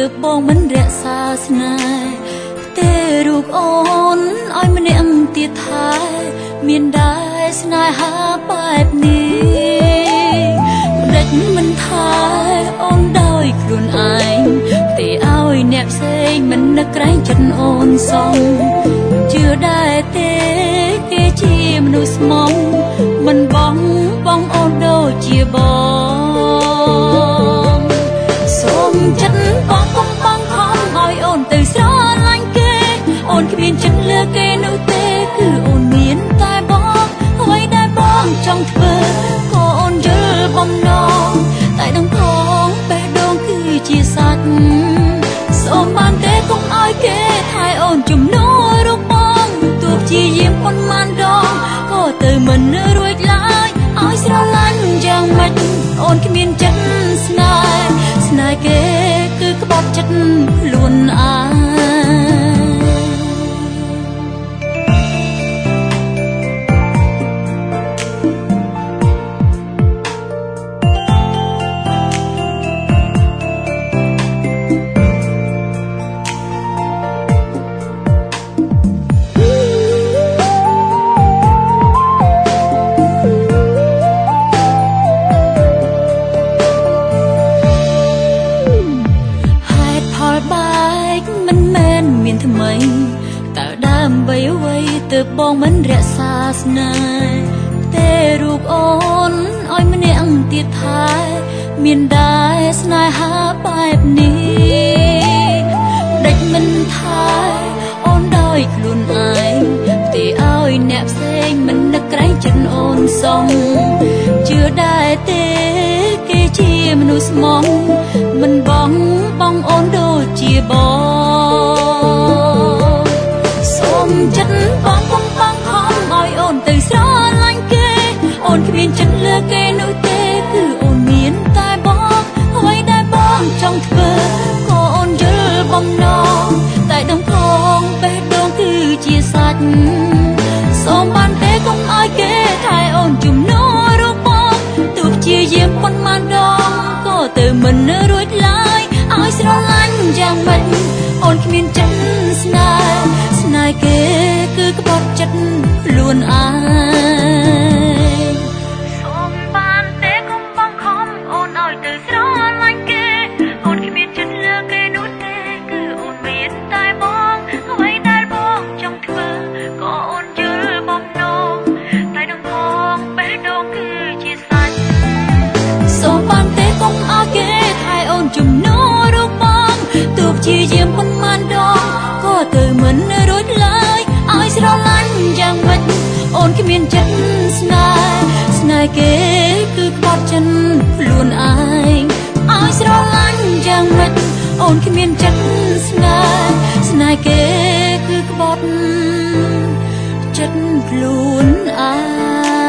ទើបបងមិនរក្សាស្នេហ៍ទេរូបអូនឲ្យម្នាក់ទៀតថែមានដែរស្នេហាបែបនេះមិនដេចមិនថែអូនដោយខ្លួនឯងទេឲ្យអ្នកផ្សេងមិននឹកក្រែងចិត្តអូនសងជឿដែរទេគេជាមនុស្សស្មងមិនបងបងអូនដូចជាបងសូមចិត្តបងកុំបងខំឲ្យអូនទៅស្រឡាញ់គេអូនគ្មានចិត្តលើគេនោះទេគឺអូនមានតែបងអ្វីដែលបងចង់ធ្វើក៏អូនយល់បំណងតែដងផងបេះដូងគឺជាសាច់សូមបានទេកុំឲ្យគេថែអូនជំនួសរូបបងទោះជាយាមប៉ុន្មានដងក៏ទៅមិនរួចឡើយឲ្យស្រឡាញ់យ៉ាងម៉េចអូនគ្មានចិត្តស្នេហ៍ស្នេហ៍គេគឺក្បត់ចិត្តខ្លួនឯងតើដើម្បីអ្វីទើបបងមិនរក្សាស្នេហ៍ទេរូបអូនឲ្យម្នាក់ទៀតថែមានដែរស្នេហាបែបនេះដេចមិនថែអូនដោយខ្លួនឯងទេឲ្យអ្នកផ្សេងមិននឹកក្រែងចិត្តអូនសងជឿដែរទេគេជាមនុស្សស្មងមិនបងបងអូនដូចជាបងសូមចិត្តបងកុំបងខំឲ្យអូនទៅស្រឡាញ់គេអូនគ្មានចិត្តលើគេនោះទេគឺអូនមានតែបងអ្វីដែលបងចង់ធ្វើក៏អូនយល់បំណងតែដងផងបេះដូងគឺជាសាច់សូមបានទេកុំឲ្យគេថែអូនជំនួសរូបបងទោះជាយាមប៉ុន្មានដងក៏ទៅមិនរួចឡើយឲ្យស្រឡាញ់យ៉ាងម៉េចអូនគ្មានចិត្តស្នេហ៍ស្នេហ៍គេគឺក្បត់ចិត្តខ្លួនឯងសូមបានទេកុំបងខំអូនឲ្យទៅស្រឡាញ់គេអូនគ្មានចិត្តលើគេនោះទេគឺអូនមានតែបងអ្វីដែលបងចង់ធ្វើក៏អូនយល់បំណងតែដងផងបេះដូងគឺជាសាច់សូមបានទេកុំឲ្យគេថែអូនជំនួសរូបបងទោះជាយាមប៉ុន្មានដងក៏ទៅមិនរួចឡើយឲ្យស្រឡាញ់យ៉ាងម៉េចអូនគ្មានចិត្តស្នេហ៍ស្នេហ៍គេគឺក្បត់ចិត្តខ្លួនឯងឲ្យស្រឡាញ់យ៉ាងម៉េចអូនគ្មានចិត្តស្នេហ៍ស្នេហ៍គេគឺក្បត់ចិត្តខ្លួនឯង